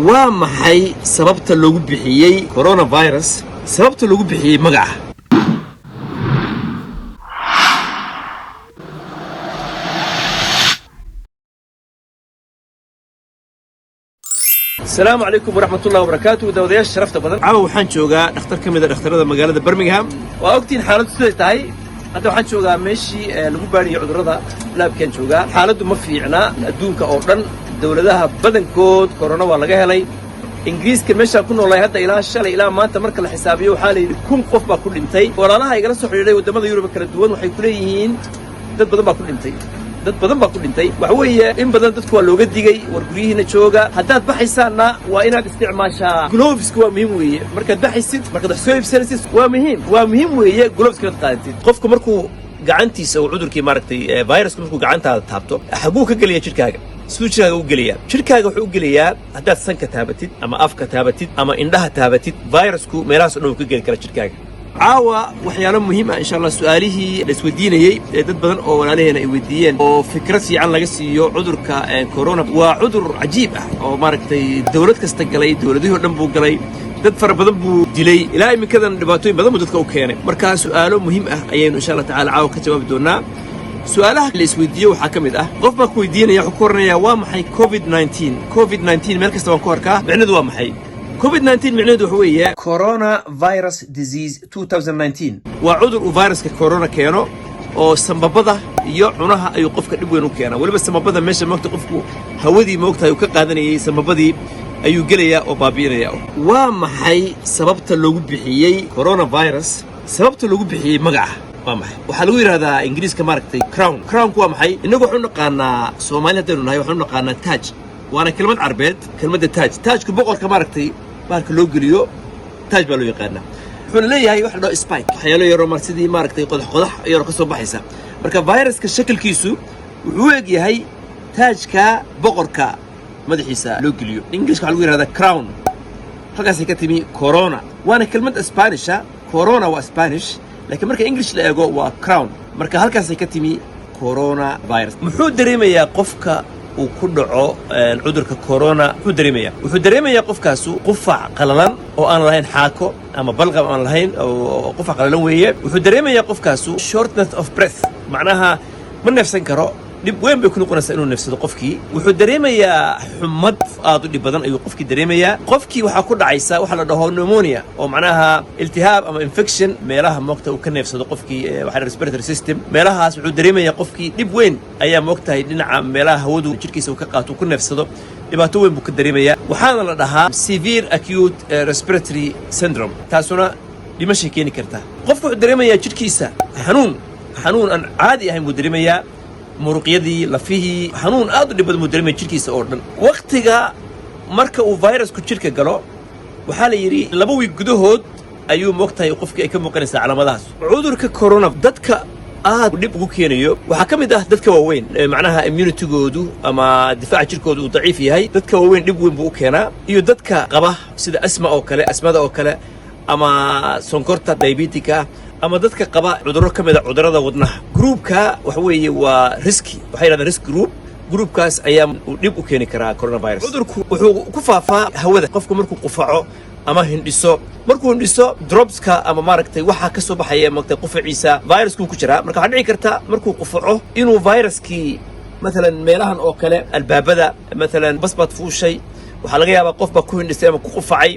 Waa maxay sababta loogu bixiyey coronavirus, sababta loogu bixiyey magaca? Asalaamu calaykum waraxmatullahi wabarakaatu, daawadayaasha sharafta badan. Caawa waxaan joogaa dhakhtar ka mid a dhakhtarada magaalada Birmingham. Waa ogtiin xaaladdu siday tahay. Hadda waxaan joogaa meeshii lagu baadhiyey cudurrada, lab-kaan joogaa. Xaaladdu ma fiicna adduunka oo dhan, dowladaha badankood corona waa laga helay. Ingiriiska meeshaan ku noolahay hadda ilaa shalay ilaa maanta marka la xisaabiyo, waxaa la yidhi 1000 qof baa ku dhintay. Walaalaha igala soo xidhiidhay waddamada Yurub kala duwan waxay ku leeyihiin dad badan baa ku dhintay, dad badan baa ku dhintay. Waxa weeye in badan dadku waa looga digay, war guryihiina jooga, haddaad baxaysaanna waa inaad isticmaashaa gloveska. Waa muhiim weeye markaad baxaysid, markaad wax soo iibsanaysid, waa muhiim, waa muhiim weeye gloveska inaad qaadatid. Qofku markuu gacantiisa uu cudurkii maaragtay viruska markuu gacantaada taabto, xaguu ka gelaya jidhkaaga? Siduu jidhkaaga u gelayaa? Jidhkaaga wuxuu u gelayaa haddaad sanka taabatid ama afka taabatid ama indhaha taabatid, virusku meelahaas o dhan uu ka geli kara jidhkaaga. Caawa waxyaalo muhiim ah, insha Allah, su-aalihii la isweydiinayey ee dad badan oo walaalaheena ay weydiiyeen oo fikrad fiican laga siiyo cudurka corona. Waa cudur cajiib ah oo maaragtay dowlad kasta galay, dowladihii o dhan buu galay, dad fara badan buu dilay, ilaa iminkadan dhibaatooyin badan buu dadka u keenay. Marka su'aalo muhiim ah ayaynu insha Allah tacala caawa ka jawaabi doonaa. Su-aalaha la isweydiiyo waxaa ka mid ah, qof baa ku weydiinaya, wuxuu ku oranayaa: waa maxay COVID 19? COVID 19 meel kasta waan ku arkaa, micnedu waa maxay? COVID 19 micnaheedu waxa weeye coronavirus disease 2019. Waa cudur uu viruska corona keeno oo sambabada iyo cunaha ayuu qofka dhib weyn u keenaa. Weliba sambabada, meesha moogta qofku hawadii moogtahay uu ka qaadanayay, sambabadii ayuu gelayaa oo baabi'inaya. Waa maxay sababta loogu bixiyey coronavirus, sababta loogu bixiyey magaca waa maxay? Waxaa lagu yidhahdaa Ingiriiska maaragtay crown. Crownku waa maxay? Innagu waxaanu naqaanaa, Soomaali haddaynu nahay, waxaanu naqaanaa taaj, waana kelmad Carbeed kelmadda taaj. Taajku boqorka maaragtay baarka loo geliyo taaj baa loo yaqaanaa. Wuxuuna leeyahay wax la dhaho spike, waxyaalo yaroo mar sidii maaragtay qodax qodax yaroo ka soo baxaysa. Marka viruska shakalkiisu wuxuu u eg yahay taajka boqorka madaxiisa loo geliyo. Englishka waxaa lagu yidhahdaa crown, halkaasay ka timi corona. Waana kelmad Spanisha, corona waa Spanish, laakiin marka English la eego waa crown. Marka halkaasay ka timi corona virus. Muxuu dareemayaa qofka uu ku dhaco cudurka corona? Muxuu dareemayaa? Wuxuu dareemayaa qofkaasu qufac qalalan oo aan lahayn xaako ama balqam aan lahayn, oo qufac qalalan weeye. Wuxuu dareemayaa qofkaasu shortness of breath, macnaha ma neefsan karo, dhib weyn bay ku noqonaysaa inuu neefsado qofkii. Wuxuu dareemayaa xumad aad u dhib badan ayuu qofkii dareemayaa. Qofkii waxaa ku dhacaysa waxa la dhaho pneumonia, oo macnaha iltihaab ama infection meelaha moogta uu ka neefsado qofkii, waxa respiratory system meelahaas. Wuxuu dareemayaa qofkii dhib weyn ayaa moogtahay dhinaca meelaha hawadu jirkiisa uu ka qaato, uu ku neefsado, dhibaato weyn buu ka dareemayaa. Waxaana la dhahaa severe acute respiratory syndrome, taasuna dhimashay keeni kartaa. Qofku wuxuu dareemayaa jidhkiisa xanuun, xanuun aan caadi ahayn buu dareemayaa, muruqyadii, lafihii, xanuun aad u dhib badan buu dareemaya jidhkiisa oo dhan. Wakhtiga marka uu virusku jidhka galo, waxaa la yidhi 2 wiig gudahood ayuu moogtahay qofkii ay ka muuqanaysaa calaamadahaas. Cudurka corona dadka aad dhib ugu keenayo waxaa ka mid ah dadka waaweyn, macnaha immunitygoodu ama difaaca jirkoodu uu daciif yahay. Dadka waaweyn dhib weyn buu u keenaa, iyo dadka qaba sida asma oo kale, asmada oo kale, ama sonkorta diabetica, ama dadka qaba cudurro ka mid a cudurrada wadnaha. Groupka waxa weeye waa risk, waxay yidhahdaan risk group. Groupkaas ayaa uu dhib u keeni karaa coronavirus. Cudurku wuxuu ku faafaa hawada. Qofku markuu qufaco ama hindhiso, markuu hindhiso dropska ama maaragtay waxaa ka soo baxaya maaragtay qufaciisa viruskuu ku jiraa. Marka waxaa dhici karta markuu qufaco inuu viruskii maalan meelahan oo kale, albaabada maalan, bas baad fuushay, waxaa laga yaabaa qof baa ku hindhisay ama ku qufacay,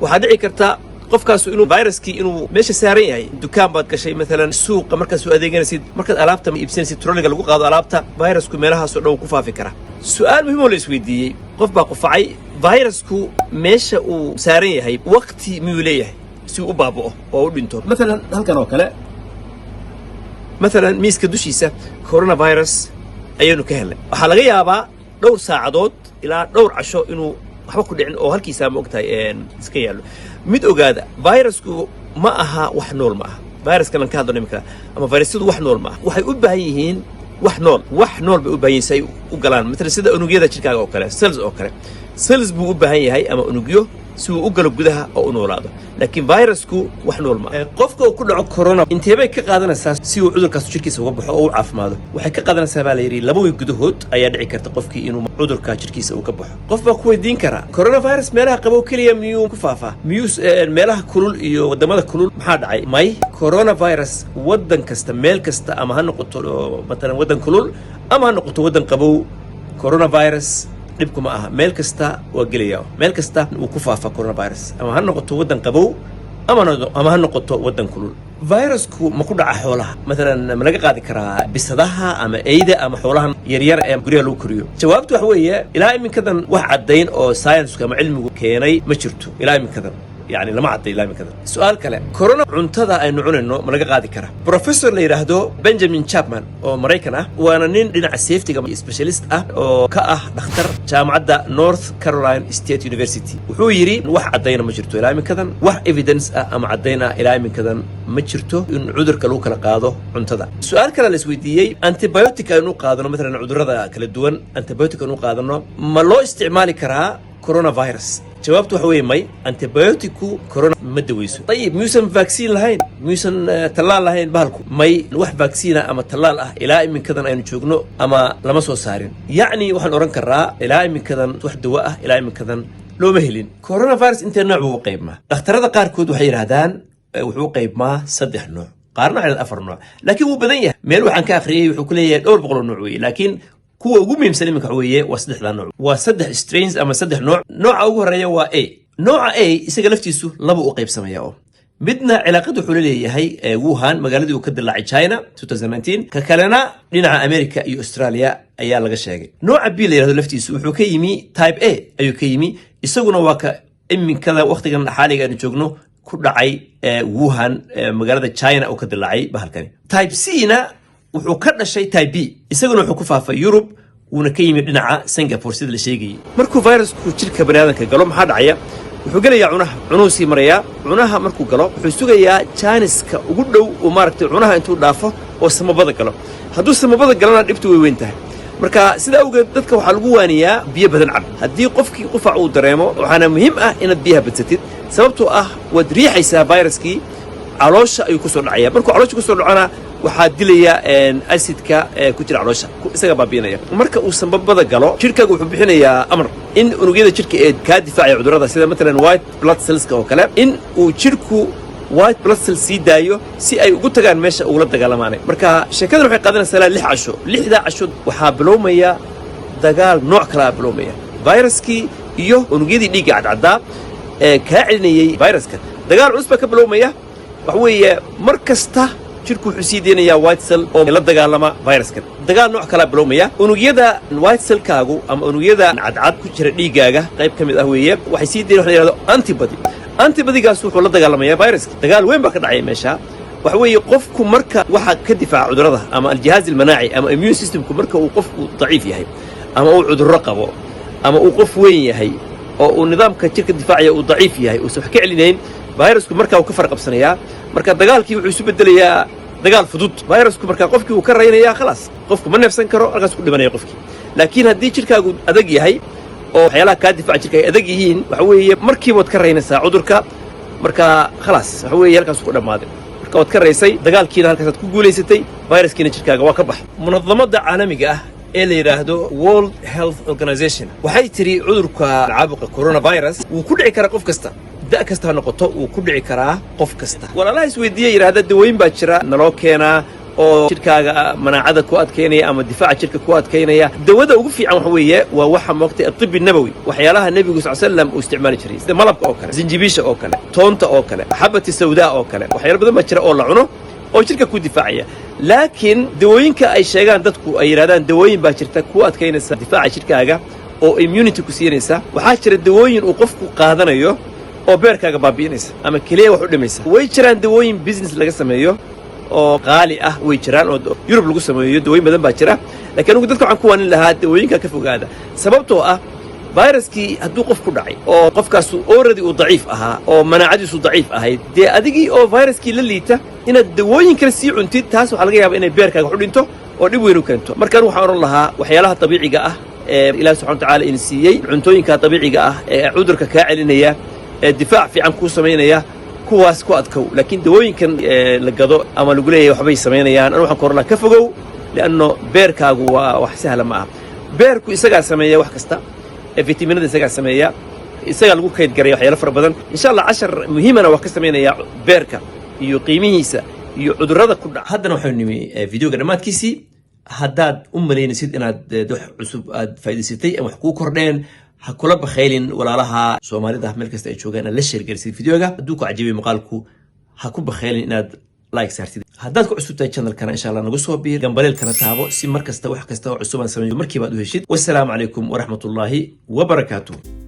waxaa dhici karta qofkaasu inuu viruskii inuu meesha saaran yahay. Dukaan baad gashay maalan, suuqa markaad soo adeeganaysid, markaad alaabta iibsanaysid, troliga lagu qaado alaabta, virusku meelahaasoo dhan wuu ku faafi karaa. Su'aal muhiim oo la isweydiiyey: qof baa qufacay, virusku meesha uu saaran yahay waqti miyuu leeyahay si uu u baaba'o oo u dhinto? Maalan halkan oo kale, maalan miiska dushiisa coronavirus ayaynu ka helnay. Waxaa laga yaabaa dhowr saacadood ilaa dhowr casho inuu waxba ku dhicin oo halkiisaa ma ogtahay iska yaallo. Mid ogaada, virusku ma aha wax nool, ma aha. Viruskan aan ka hadlano imika ama virusyadu wax nool ma aha. Waxay u baahan yihiin wax nool, wax nool bay u baahan yihiin si ay u galaan, maalan sida unugyada jirkaaga oo kale, cells oo kale. Cells buu u baahan yahay ama unugyo si uu u galo gudaha oo u noolaado, laakiin virusku wax nool ma. Qofka uu ku dhaco corona, inteebay ka qaadanaysaa si uu cudurkaas jirkiisa uga baxo oo u caafimaado? Waxay ka qaadanaysaa baa la yidhi 2 week gudahood ayaa dhici karta qofkii inuu cudurka jirkiisa uu ka baxo. Qof baa ku weydiin karaa, coronavirus meelaha qabow keliya miyuu ku faafaa? Miyuu meelaha kulul iyo wadamada kulul maxaa dhacay? May, coronavirus waddan kasta, meel kasta, ama ha noqoto matalan waddan kulul ama ha noqoto waddan qabow, coronavirus dhibku ma aha. Meel kasta waa gelaya, meel kasta wuu ku faafaa coronavirus, ama ha noqoto waddan qabow ama ha noqoto waddan kulul. Virusku ma ku dhaca xoolaha? Matalan, ma laga qaadi karaa bisadaha ama eyda ama xoolahan yaryar ee guryaha lagu koriyo? Jawaabtu waxa weeye, ilaa iminkadan wax caddayn oo science ama cilmigu keenay ma jirto. Ilaa iminkadan yani lama cadday ilaa iminkadan. Su-aal kale, corona cuntada aynu cunayno ma laga qaadi karaa? Professor la yidhaahdo Benjamin Chapman oo Maraykan ah, waana nin dhinaca safetyga specialist ah oo ka ah dhakhtar jaamacadda North Carolina State University, wuxuu yidhi wax caddayna ma jirto ilaa iminkadan, wax evidence ah ama caddayn ah ilaa iminkadan ma jirto in cudurka lagu kala qaado cuntada. Su-aal kale la isweydiiyey, antibiotic aynu u qaadano matalan cudurrada kala duwan, antibiotic aynu u qaadano ma loo isticmaali karaa coronavirus? Jawaabtu waxa weeye may, antibioticku corona ma daweyso. Ayib, miyuusan vaccine lahayn? Miyuusan tallaal lahayn bahalku? May, wax vaccine ama tallaal ah ilaa iminkadan aynu joogno ama lama soo saarin. Yacni waxaan odhan karaa ilaa iminkadan wax dawo ah ilaa iminkadan looma helin. Coronavirus intee nooc buu u qaybmaa? Dhakhtarada qaarkood waxay yidhaahdaan wuxuu u qaybmaa saddex nooc, qaarna waxay afar nooc, laakiin wuu badan yahay. Meel waxaan ka akhriyey wuxuu ku leeyahay dhowr boqol oo nooc weeye, laakiin kuwa ugu muhiimsan iminka waxa weeye waa saddexdaa nooc, waa saddex strains ama saddex nooc. Nooca ugu horeeya waa A. Nooca A isaga laftiisu laba u qaybsamaya, oo midna cilaaqad wuxuu la leeyahay Wuhan, magaaladii uu ka dilaacay China 2019, ka kalena dhinaca America iyo Australia ayaa laga sheegay. Nooca B la yidhahdo laftiisu wuxuu ka yimi type A ayuu ka yimi, isaguna waa ka iminkada waqtigan xaaliga aynu joogno ku dhacay Wuhan, magaalada China uu ka dilaacay bahalkani. Type C na wuxuu ka dhashay type B, isaguna wuxuu ku faafay Yurub, wuuna ka yimi dhinaca Singapore sida la sheegayay. Markuu virusku jirka baniaadanka galo, maxaa dhacaya? Wuxuu gelayaa cunaha, cunuhu sii marayaa. Cunaha markuu galo, wuxuu sugayaa jaaniska ugu dhow uu maaragtay cunaha intuu dhaafo oo samabada galo. Hadduu samabada galona, dhibtu way weyn tahay. Marka sida awgeed dadka waxaa lagu waaniyaa biyo badan cab haddii qofkii qufac uu dareemo. Waxaana muhiim ah inaad biyaha badsatid, sababtoo ah waad riixaysaa viruskii, caloosha ayuu kusoo dhacaya. Markuu caloosha kusoo dhacona, waxaa dilaya acidka ku jira caloosha, isaga baabiinaya. Marka uu sambabada galo, jidhkaaga wuxuu bixinayaa amar in unugyada jidhka ee kaa difaacaya cudurrada, sida matalan white blood cellska oo kale, in uu jidhku white blood cell sii daayo si ay ugu tagaan meesha ugula dagaalamaanay. Marka sheekadan waxay qaadanaysaa ilaa 6 casho. Lixdaa casho waxaa bilowmaya dagaal nooc kalaa bilowmaya, viruskii iyo unugyadii dhiigga cadcaddaa ee kaa celinayey viruska. Dagaal culus baa ka bilowmaya. Waxa weeye, mar kasta jidhku wuxuu sii deynayaa white cell oo la dagaalama viruskan. Dagaal nooc kalaa bilowmaya. Unugyada white cellkaagu ama unugyada cadcad ku jira dhiiggaaga qayb ka mid ah weeye, waxay sii dayn waxa la yidhahdo antibody. Antibodygaas wuxuu la dagaalamayaa viruska. Dagaal weyn baa ka dhacaya meesha. Waxa weeye, qofku marka waxa ka difaaca cudurrada ama الجهاز المناعي ama immune systemku, marka uu qofku daciif yahay ama uu cudurro qabo ama uu qof weyn yahay oo uu nidaamka jirka difaacaya uu daciif yahay, uusan wax ka celinayn virusku, markaa uu ka farqabsanayaa. Marka dagaalkii wuxuu isu bedelayaa dagaal fudud. Virusku markaa qofkii uu ka raynayaa, khalaas, qofku ma neefsan karo, halkaas ku dhimanaya qofkii. Laakiin haddii jidhkaagu adag yahay oo waxyaalaha kaa difaaca jirka ay adag yihiin, waxa weeye markiiba waad ka raynaysaa cudurka. Marka khalaas, waxa weeye halkaas ku dhammaaday. Marka waad ka raysay dagaalkiina, halkaasaad ku guulaysatay, viruskiina jidhkaaga waa ka baxay. Munadamadda caalamiga ah ee la yidhaahdo World Health Organization waxay tidhi cudurka caabuqa coronavirus wuu ku dhici karaa qof kasta, da' kasta ha noqoto, wuu ku dhici karaa qof kasta. Walaalaha isweydiiya yidhahda dawooyin baa jira naloo keenaa oo jidhkaaga manaacada ku adkaynaya ama difaaca jidhka ku adkaynaya, dawada ugu fiican waxa weeye waa waxa moogtay الطب النبوي, waxyaalaha nebigu sal slam uu isticmaali jiray, sida malabka oo kale, sinjibiisha oo kale, toonta oo kale, xabati sawdaa oo kale. Waxyaalo badan baa jira oo la cuno oo jidhka ku difaacaya. Laakiin dawooyinka ay sheegaan dadku, ay yidhahdaan dawooyin baa jirta ku adkaynaysa difaaca jidhkaaga oo immunity ku siinaysa, waxaa jira dawooyin uu qofku qaadanayo oo beerkaaga baabi'inaysa ama keliya wax u dhimaysa. Way jiraan dawooyin business laga sameeyo oo qaali ah, way jiraan oo Yurub lagu sameeyo. Dawooyin badan baa jira, lakiin anugu dadka waxaan ku waanin lahaa dawooyinka ka fogaada, sababtoo ah viruskii hadduu qof ku dhacay oo qofkaasu already uu daciif ahaa oo manaacadiisu daciif ahayd, dee adigii oo viruskii la liita inaad dawooyin kale sii cuntid, taas waxaa laga yaaba inay beerkaaga wax u dhinto oo dhib weyn u keento. Marka anigu waxaan odhan lahaa waxyaalaha dabiiciga ah ee Ee Ilaah subxana watacaala in siiyey, cuntooyinka dabiiciga ah ee cudurka kaa celinaya, ee difaac fiican kuu samaynaya, kuwaas ku adkow. Laakiin dawooyinkan la gado ama lagu leeyahay waxbay samaynayaan, anu waxaan ku oran lahaa ka fogow, lianno beerkaagu waa wax sahla ma aha. Beerku isagaa sameeya wax kasta, fitaminada isagaa sameeya, isagaa lagu kayd garaya waxyaalo fara badan. Insha Allah cashar muhiimana waa ka samaynaya beerka iyo qiimihiisa iyo cudurrada ku dhaca. Haddana waxaynu nimi videoga dhammaadkiisii. Haddaad u malaynaysid inaad wax cusub aad faa'iidaysatay ama wax kuu kordheen, ha kula bakhaylin walaalaha Soomaalida meel kasta ay joogaan inaad la share gelisid videoga. Hadduu ku cajabay muuqaalku, ha ku bakhaylin inaad like saartid. Haddaad ku cusub tahay channelkana, insha Allah nagu soo biir, gambaleelkana taabo, si mar kasta wax kasta oo cusub aan sameeyo markiiba aad u heshid. Wassalaamu calaykum waraxmatullaahi wabarakaatuh.